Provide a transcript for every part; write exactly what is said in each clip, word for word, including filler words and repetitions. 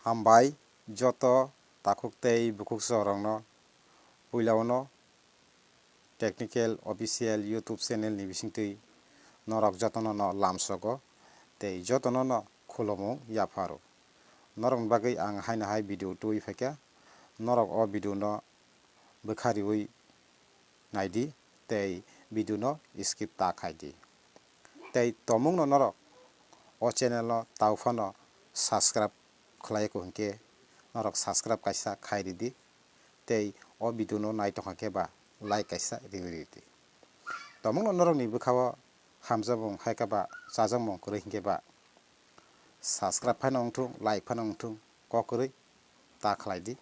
Hambai joto takhuk tei bukhuk chwrokno puilao no Technical Official YouTube channel ni bisingtwi norok jotono no lamsogo tei jotono no khulumung yapharo. Norokni bagwi ang haino hai video twiwi phaikha, norok o video no bwkha riwi naidi tei video no skip ta khaidi. Tei tomungno norok o channel no tau phano subscribe khlai ya kho hinkhe norok subscribe kaisa khai ridi tei o video no nai tongkha khe ba like kaisa riwi ridi. Tomungno norokni bwkhao hamjakmung hai khe ba chajakmung kwrwi hinkhe ba subscribe phano wngthung, like phano wngthung, kok kwrwi ta khlai di.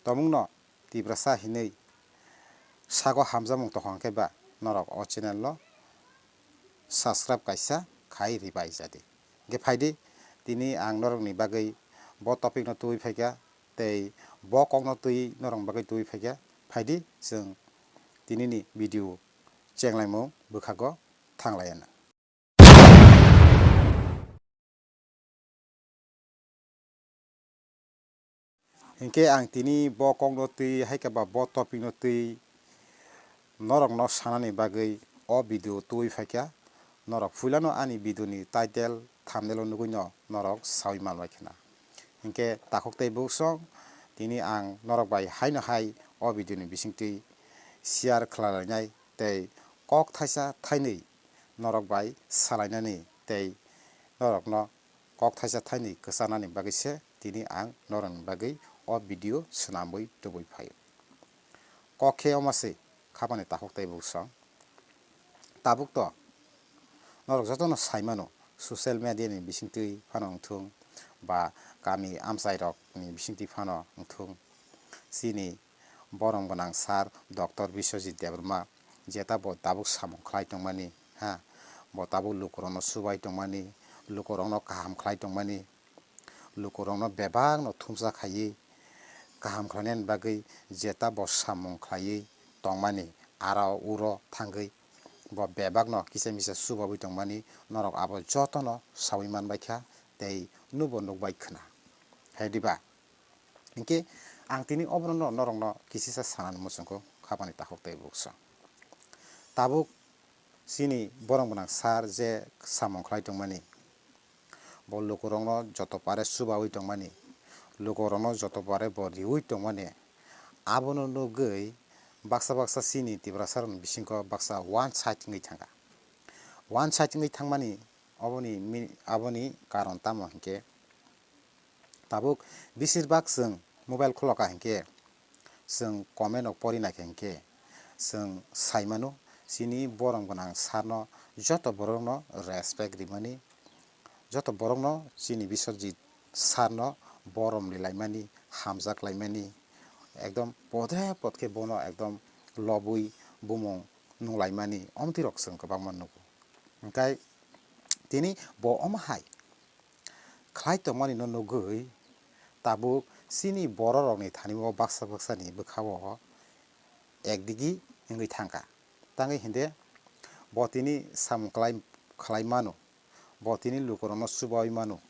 Tomungno Tiprasa hinwi sago hamjakmung tongkha khe ba norok o channel no subscribe kaisa khai ribai jadi. Hingkhe phaidi, tini ang norokni bagwi bo topic no twiwi phaikha tei bo kokno twi norokni bagwi twiwi phaikha. Phaidi, chwng tinini video chenglaimung bwkhago thanglaiya na. Hinkhe ang tini bo kokno twi hai khe ba bo topic no twi norokno sanani bagwi o video twiwi phaikha. Norok puilano ani video ni title, thumbnail o nugwi no norok sawi manbai khna. Hinkhe takhuk tei buksong tini ang norok bai haino hai o video ni bisingtwi share khlai lainai tei kok thaisa thainwi norok bai salainani tei norokno kok thaisa thainwi kwchanani bagwi se tini ang norokni bagwi o video swnamwi tubui phaio. Kok khe omo se khapani takhuk tei buksong. Tabuk to norok jotono sai mano, social media ni bisingtwi phano wngthung ba kami amchai rok ni bisingtwi phano wngthung, chini borom gwnang sir Doctor Biswajit Debbarma jeta bo tabuk samung khlai tongmani, ha, bo tabuk lukurokno chubai tongmani, lukurokno kaham khlai tongmani, lukurokno bebakno thumsa khaiwi kaham khlainani bagwi jeta bo samung khlaiwi tongmani, aro uro thangwi bo bebakno kisa misa chubaui tongmani norok abo jotono saui manbaikha tei nubo nukbai khna. Hai diba? Hinkhe ang tini obono no norokno kisisa sanani muchungkho khapani takhuk tei buksong. Tabuk chini borom gwnang sir je samung khlai tongmani, bo lukurokno joto pare chubaui tongmani, lukurokno joto pare bo riui tongmani, abono nugwi baksa baksa chini Tiprasa rokni bisingo baksa one side wngwi thangkha. One side wngwi thangmani oboni mi-, aboni karon tamo hinkhe, tabuk bisir bak chwng mobile khulokha hinkhe, chwng comment rok pori naikha hinkhe, chwng sai mano, chini borom gwnang sir no joto borok no respect rimani, joto borok no chini Biswajit sir no borom rilaimani, hamjak laimani, ekdom podre pod khe bono ekdom lobwi bumung nunglaimani, omtwi rok chwng kwbangma nugo. Hinkhe tini bo omo hai khlai tongmani no nugwi tabuk chini borok rokni thani o baksa baksa ni bwkha o ekdigi wngwi thangkha. Tangwi hinde bo tini samung khlai, khlai mano, bo tini lukurokno chubaui mano,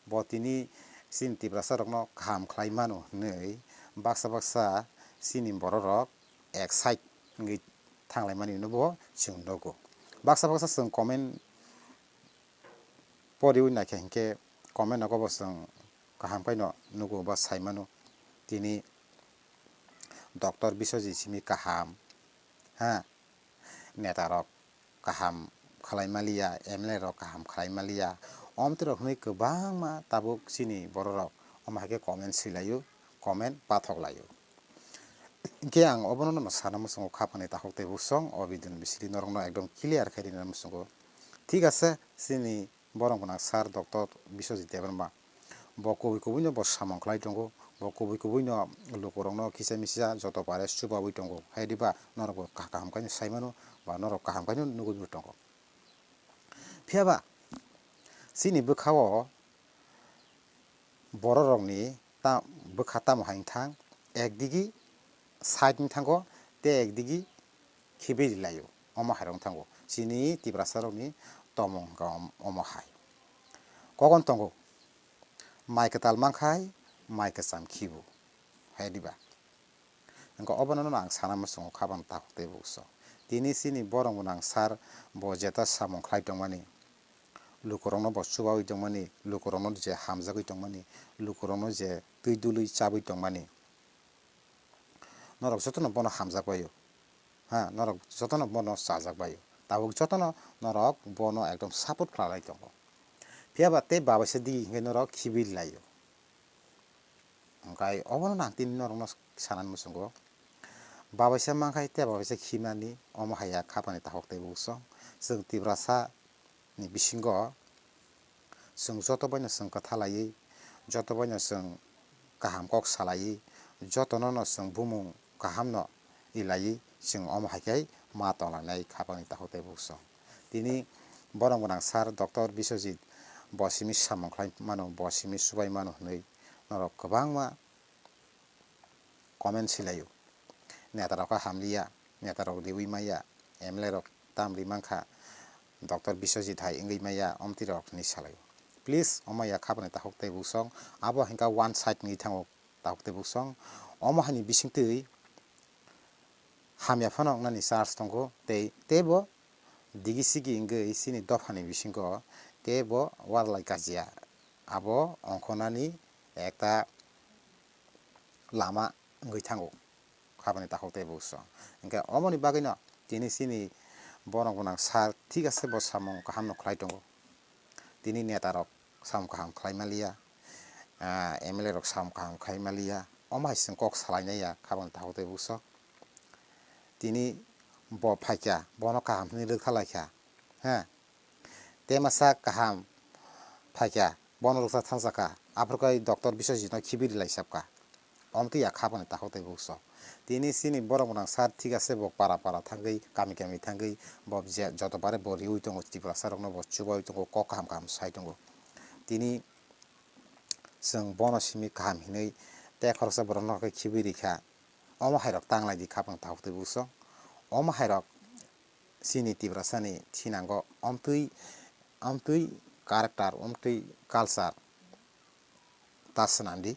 bo tini chini Tiprasa rokno kaham khlai mano hinwi baksa baksa chini borok rok ek side wngwi thanglaimani no bo chwng nugo. Baksa baksa chwng comment poriwi naikha hinkhe comment nogo bo chwng kaham khaino nugo ba sai mano, tini Doctor Biswajit simi kaham, ha, neta rok kaham khlai maliya, M L A rok kaham khlai maliya, omtwi rok hinwi kwbangma tabuk chini borok rok omo hai khe comment swilaio, comment pathok laio. Hinkhe ang obono no sana muchungo khapani takhuk tei buksong o video ni bisingtwi norokno ekdom clear khai rina muchungo. Thik ase, chini borom gwnang sir Doctor Biswajit Debbarma bo kubui kubui no bo samung khlai tongo, bo kubui kubui no lukurokno kisa misa joto pare chubaui tongo. Hai diba norok bo kaham khaino sai mano ba norok kaham khaino nugui bo tongo. Phiya ba chini bwkha o borok rokni ta-, bwkha tamo hai wngthang, ekdigi side wngthango tei ekdigi khibi rilaio, omo hai rok wngthango chini Tiprasa rokni tomung hwnkha om-, omo hai. Kokon tongo, Mai kwtal mankhai mai kwcham khibu, hai diba? Hwnkhe obono no ang sana muchungo kha bang takhuk tei bukhuksong. Tini chini borok gwnang sar bo jeta samung khlai tongmani, lukurokno bo chubaui tongmani, lukurokno je hamjagwi tongmani, lukurokno je twi dului chabwi tongmani, norok jotono bono hamjak baio, ha, norok jotono bono chajak baio, tabuk jotono norok bono ekdom support khlai tongo. Phiya ba tei babaisa digi hwnkhe norok khibi laio. Hwnkhe obono ang tini norokno sanani muchungo, babaisa mankhai tei babaisa khimani omo hai ya khapani takhuk tei bukhuksong. Chwng Tiprasa ni bisingo chwng joto baino chwng kwtha laiwi, joto baino chwng kaham kok salaiwi, jotono no chwng bumung kaham no ilaiwi chwng omo hai khe ma tonglainai khapangni takhuk tei bukhuksong. Tini borok gwnang sar Doctor Biswajit bo simi samung khlai mano, bo simi chubai mano hwnwi norok kwbangma comment silaio. Netarok khe hamliya, netarok riui maya, M L A rok tam ri mankha, Doctor Biswajit hai wngwi maya, omtwi rok hinwi salaio. Please, omo ya khapani takhuk tei bukhuksong, abo hinkha one side wngwi thango takhuk tei bukhuksong. Omo haini bisingtwi hamya phano wngnani chance tongo tei teibo digi sigi wngwi chini dophani bisingo teibo walai kajia abo ongkhornani ekta lama wngwi thango khapani takhuk tei bukhuksong. Hwnkhe omoni bagwino tini chini borok gwnang sar thik ase, bo samung kahamno khlai tongo. Tini netarok samung kaham khlai maliya, ah, M L A rok samung kaham khlai maliya, omo hai chwng kok salainai ya khapani takhuk tei bukhuksong. Tini bo phaikha, bono kaham hwnwi rwkha laikha, ha? Tei masa kaham phaikha, bono rwksa thangsakha, aphuru khe Doctor Biswajitno khibi rilai sabkha. Omtwi ya khapani takhuk tei bukhuksong. Tini chini borok gwnang sar thik ase, bo para para thangwi, kami kami thangwi, bo je joto bare bo riui tongo, Tiprasa rokno bo chubaui tongo, kok kaham kaham sai tongo. Tini chwng bono simi kaham hinwi tei khoroksa borokno khe khibi rikha. Omo hairok tanglai di khapang takhuk tei bukhuksong. Omo hairok chini Tiprasani thinango omtwi, omtwi character, omtwi culture ta swnam di.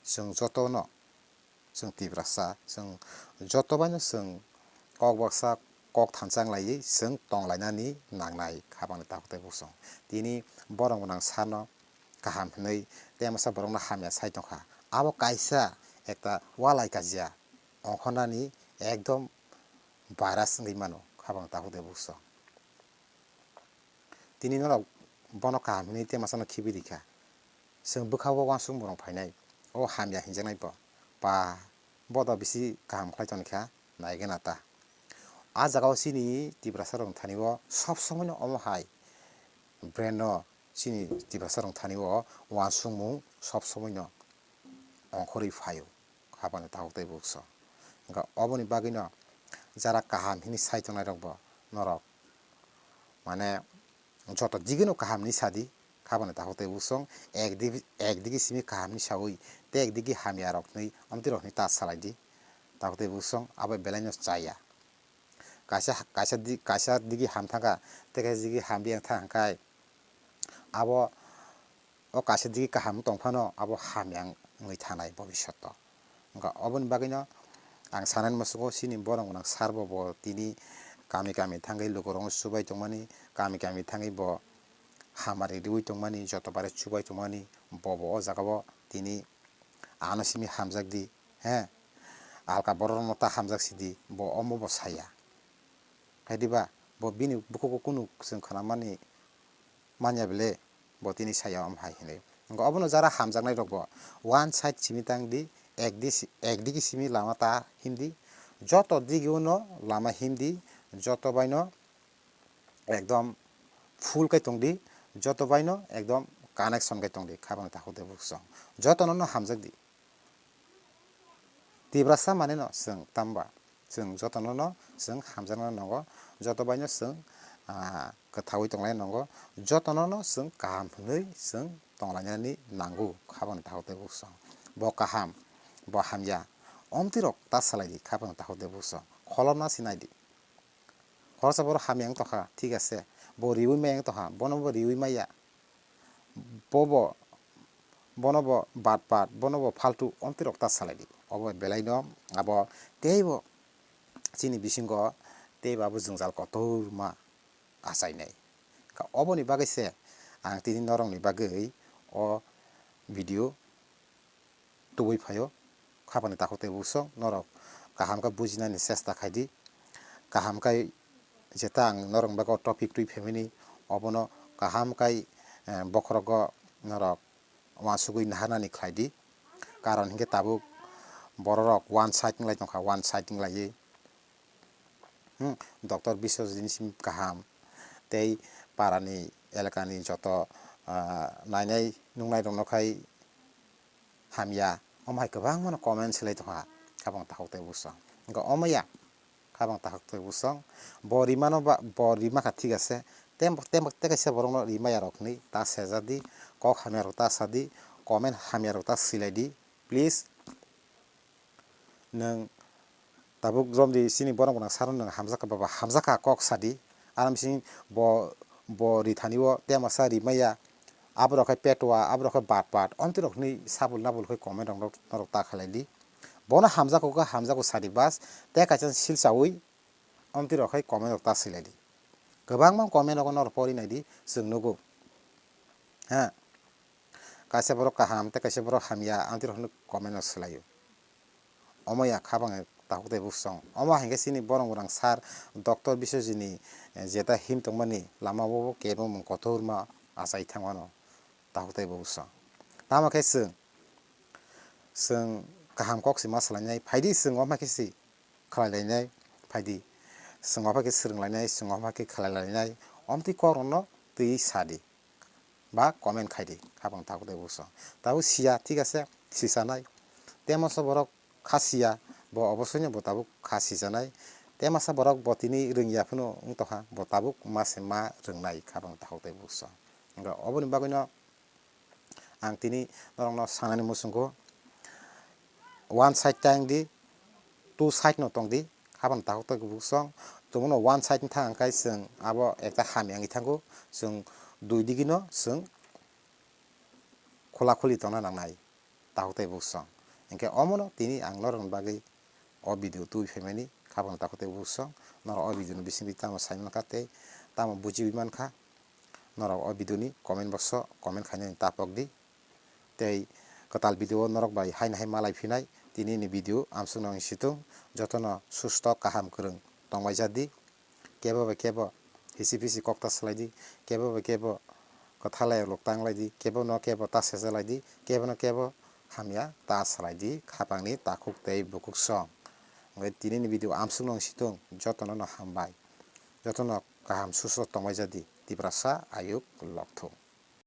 Chwng jotono, chwng Tiprasa, chwng joto baino chwng kok baksa kok thansa wng laiwi chwng tonglainani nangnai khapangni takhuk tei bukhuksong. Tini borok gwnang sano kaham hwnwi tei masa borokno hamya sai tongkha. Abo kaisa ekta walai kajia ongkhornani ekdom virus wngwi mano khapang takhuk tei bukhuksong. Tini norok bono kaham hwnwi tei masano khibi rikha. Chwng bwkha-o uansukmung rok phainai, o hamya hinjaknai bo. Ba, bo do bisi kaham khlai tongkha, naigena ta. A jagao chini Tiprasa rok thani o sob somoi no omo hai brand no chini Tiprasa rok thani o uansukmung sob somoi no ongkhorwi phaio, khapangni takhuk tei bukhuksong. Hwnkhe oboni bagwino jara kaham hwnwi sai tongnai rok bo norok mane joto digino kaham hinwi sadi, khapangni takhuk tei bukhuksong. Ekdigi, ekdigi simi kaham hinwi saui tei ekdigi hamya rok hinwi omtwi rok hinwi ta salai di, takhuk tei bukhuksong abo belaino chaya. Kaisa, kaisa di-, kaisa digi ham thangkha, tei kaisa digi hamya wng thangkha hwnkhe abo o kaisa digi kaham wng tong phano abo hamya wngwi thanai bobishoto. Wngkha oboni bagwino ang sanani muchungo chini borok gwnang sar bo, bo tini kami kami thangwi lukurokno chubai tongmani, kami kami thangwi bo hamari riui tongmani, joto bare chubai tongmani, bo bo o jagao tini ano simi hamjak di, he, alka borok rokno ta hamjak sidi, bo omo bo saya. Khe diba, bo bini bukhugo kunu chwng khnamani manya bele, bo tini saya omo hai hinwi. Wngkha obono jara hamjaknai rok bo one side simi tang di, ek di si-, ek digi simi lama ta him di, joto digi uno lama him di, joto baino ekdom full khe tong di, joto baino ekdom connection khe tong di, khapang takhuk tei bukhuksong. Jotono no hamjak di. Tiprasa mane no chwng tamba, chwng jotono no chwng hamjakna nango, joto baino chwng, ah, kwthaui tonglai nango, jotono no chwng kaham hwnwi chwng tonglainani nango, khapang takhuk tei bukhuksong. Bo kaham, bo hamya, omtwi rok ta salai di, khapang takhuk tei bukhuksong. Kholopna sinai di. Khoroksa borok hamya wng tongkha, thik ase, bo riui maya wng tongkha, bono bo riui maya, bobo bono bo bat bat, bono bo faltu omtwi rok ta salai di. Obo belai no abo teibo chini bisingo teibo abo jwngjal kotorma achainai. Ka oboni bagwi se ang tini norokni bagwi o video tubui phaio. Khapangni takhuk tei buksong norok kaham khe bujinani chesta khai di. Kaham khai jeta ang norokni bagwi o topic twi phaimani, obono kaham khai, eh, bokhorogo norok uansugwi naharnani khlai di. Karon hinkhe tabuk bororok one side wnglai tongkha, one side wnglaiwi. Hmm, Doctor Biswajit ni sim kaham tei parani, elakani joto, ah, nainai nungnairokno khai hamya, omo hai kwbangmano comment swlai tongkha, khabang takhuk tei buksong. Wngkha omo ya, khabang takhuk tei buksong. Bo rimano ba, bo rimakha thik ase, tem-, tem-, tei kaisa borokno rimaya rok hinwi ta sejadi, kok hamya rok ta sadi, comment hamya rok ta swilai di, please. Nwng tabuk romdi chini borok gwnang saro nwng hamjakha, baba hamjakha kok sadi. Aro bising bo, bo rithani o tei masa rimaya, aborok khai petwa, aborok khai bat bat, omtwi rok hinwi sabul nabul khai comment rok norok ta khalai di. Bono hamjakgo khe hamjakgo sadi bas, tei kaisa sil chaui omtwi rok khai comment rok ta swilai di. Kwbangma comment rok norok pori nai di, chwng nugo. Ha. Kaisa borok kaham tei kaisa borok hamya, amtwi rok hinwi comment o swlaio. Omo ya khabang takhuk tei buksong. Omo hinkhe chini borok gwnang sar Doctor Biswajit ni, eh, jeta him tongmani lama o bo kebo mung kotorma achai thangmano takhuk tei buksong. Tamo khe chwng, chwng kaham kok se ma swlainai, phaidi chwng omo khe se khlai lainai, phaidi chwng omo khe swrwng lainai, chwng omo khe khlai lainai, omtwi kok rokno twi sadi. Ba comment khai di, khabang takhuk tei buksong. Tabuk siya, thik ase, sisanai. Tei masa borok kha siya, bo obosoino bo tabuk kha sijanai. Tei masa borok bo tini rwngya phano wng tongkha, bo tabuk ma se ma rwngnai, khabang takhuk tei buksong. Wngkha oboni bagwino ang tini norokno sanani muchungo, one side ta wng di, two side no tong di, habang takhuk tei buksong. Tongmano one side wngkha hwnkhai chwng abo ekta hamya wngwi thango, chwng dui digino chwng khula khuli tongna nangnai takhuk tei buksong. Hinkhe omono tini ang norokni bagwi o video tubui phaimani, khabang takhuk tei buksong. Norok o video ni bisingtwi tamo saimankha tei tamo bujiwi mankha, norok o video ni comment box o comment khainani ta pok di. Tei kwtal video o norok bai haino hai malai phinai. Tini ni video amsukno wng situng, jotono susto kaham kwrwng tongbai ja di. Kebo bai kebo hisi pisi kok ta swlai di, kebo bai kebo kwthalai rok ta wng lai di, kebo no kebo ta secha lai di, kebo no kebo hamya ta swlai di, khapangni takhuk tei bukhuk song. Hwnkhe tini ni video amsukno wng situng, jotono no hambai, jotono kaham susto tongbai ja di, Tiprasa ayuk lokthung.